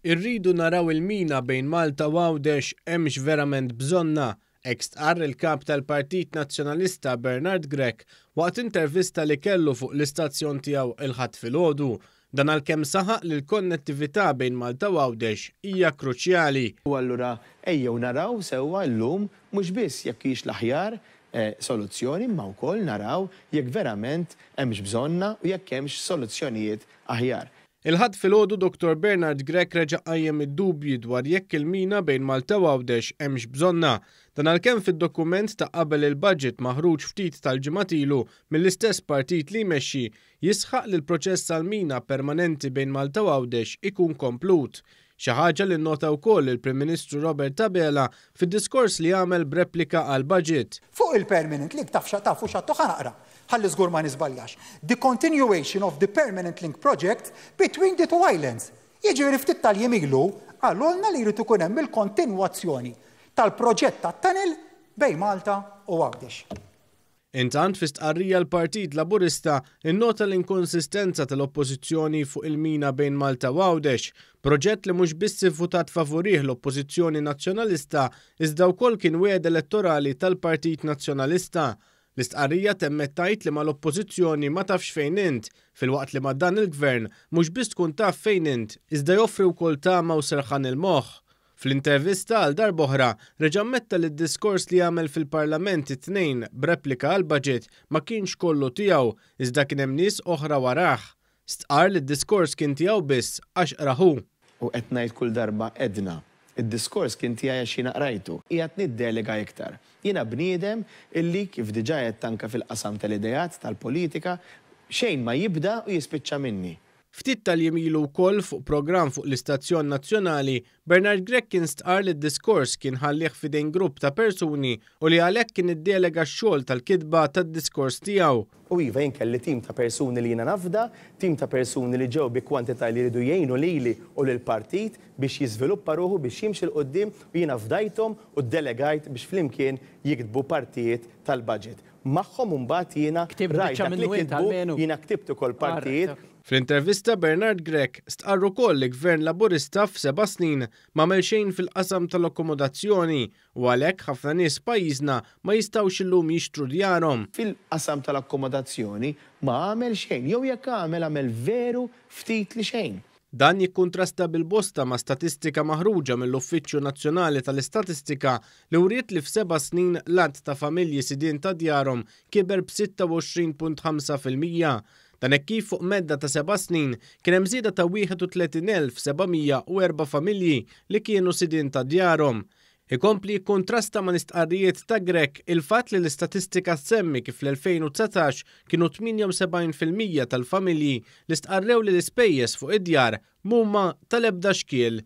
Irridu naraw il-mina bejn Malta u Għawdex hemmx verament bżonnha, hekk stqarr il-Kap tal-Partit Nazzjonalista Bernard Grech waqt intervista li kellu fuq l-istazzjon tiegħu il-Ħadd filgħodu. Dan għalkemm saħaq li l-konnettività bejn Malta u Għawdex hija kruċjali. U allura ejjew naraw sewwa llum mhux biss jekk hijiex l-aħjar soluzzjoni imma wkoll naraw jekk verament hemmx bżonnha u jekk hemmx soluzzjonijiet aħjar. Il-Ħadd filgħodu Dottor Bernard Grech reġa' qajjem id-dubji dwar jekk il-mina bejn Malta u Għawdex hemmx bżonnha. Dan għalkemm fid-dokument ta' qabel il-budget maħruġ ftit tal-ġimgħat ilu mill-istess partit li jmexxi, jisħaq li l-proċess għal mina permanenti bejn Malta u Għawdex ikun komplut. Xi ħaġa li nnota wkoll il-Prim Ministru Robert Abela fid-diskors li għamel b'replika għall-budget. Fuq il-permanent link taf tafu x'għadtu ħa naqra. Ħalli żgur ma niżbaljax. The continuation of the permanent link project between the two islands. Jiġifieri ftit tal-jiem ilu qalulna li jrid ikun hemm il-kontinwazzjoni tal-proġett tat-tunnel bejn Malta u Għawdex. Intant fi stqarrija l-Partit Laburista nnota l-inkonsistenza tal-Oppożizzjoni fuq il-mina bejn Malta u Għawdex, proġett li mhux biss ivvutat favurih l-Oppożizzjoni Nazzjonalista iżda wkoll kien wegħda elettorali tal-Partit Nazzjonalista. L-istqarrija temmet tgħid li mal-Oppożizzjoni ma tafx fejn int, filwaqt li ma' dan il-Gvern mhux biss tkun taf fejn int, iżda joffri wkoll tama u serħan il-moħħ. Fl-intervista għal darb'oħra reġa' ammetta li d-diskors li għamel fil-Parlament it-Tnejn b'replika għall-budget ma kienx kollu tiegħu iżda kien hemm nies oħra warah. Stqarr li d-diskors kien tiegħu biss għax qrah hu. U qed ngħid kull darba għedna. Id-diskors kien tiegħi għax jiena qrajtu. Qiegħed niddelega iktar. Jiena bniedem illi, kif diġà għedt anke fil-qasam tal-ideat, tal-politika, xejn ma jibda u jispiċċa minni. Ftit tal-jiem ilu wkoll fuq programm fuq l-istazzjon nazzjonali, Bernard Grech kien stqarr li d-diskors kien ħallieh f'idejn grupp ta' persuni u li għalhekk kien iddelega x-xogħol tal-kitba tad-diskors tiegħu. U iva, jien kelli tim ta' persuni li jiena nafda, tim ta' persuni li ġew bi kwantità li jridu jgħinu lili u lill-partit biex jiżviluppa ruħu, biex jimxi 'l quddiem u jiena fdajthom u ddelegajt biex flimkien jiktbu partijiet tal-budget. Magħhom imbagħad jiena Ktibt rajt biċċa dak li minnu int kitbu, almenu? jiena ktibt ukoll partijiet. Alright, ok. Fl-intervista Bernard Grech stqarr ukoll li Gvern Laburista f'seba' snin m'għamel xejn fil-qasam tal-akkomodazzjoni u għalhekk ħafna nies f'pajjiżna ma jistgħux illum jixtru djarhom. Fil-qasam tal-akkomodazzjoni ma għamel xejn, jew jekk għamel, għamel veru ftit li xejn. Dan jikkuntrasta bil-bosta ma' statistika maħruġa mill-Uffiċċju Nazzjonali tal-Istatistika li wriet li f'seba' snin l-għadd ta' familji sidien ta' djarhom kiber b'26.5%. Dan hekk kif fuq medda ta' seba' snin kien hemm żieda ta' 31,704 familji li kienu sidien ta' djarhom. Ikompli jikkuntrasta mal-istqarrijiet ta' Grech il-fatt li l-istatistika ssemmi kif fl-2019 kienu 78% tal-familji li stqarrew li l-ispejjeż fuq id-djar m'huma tal-ebda xkiel.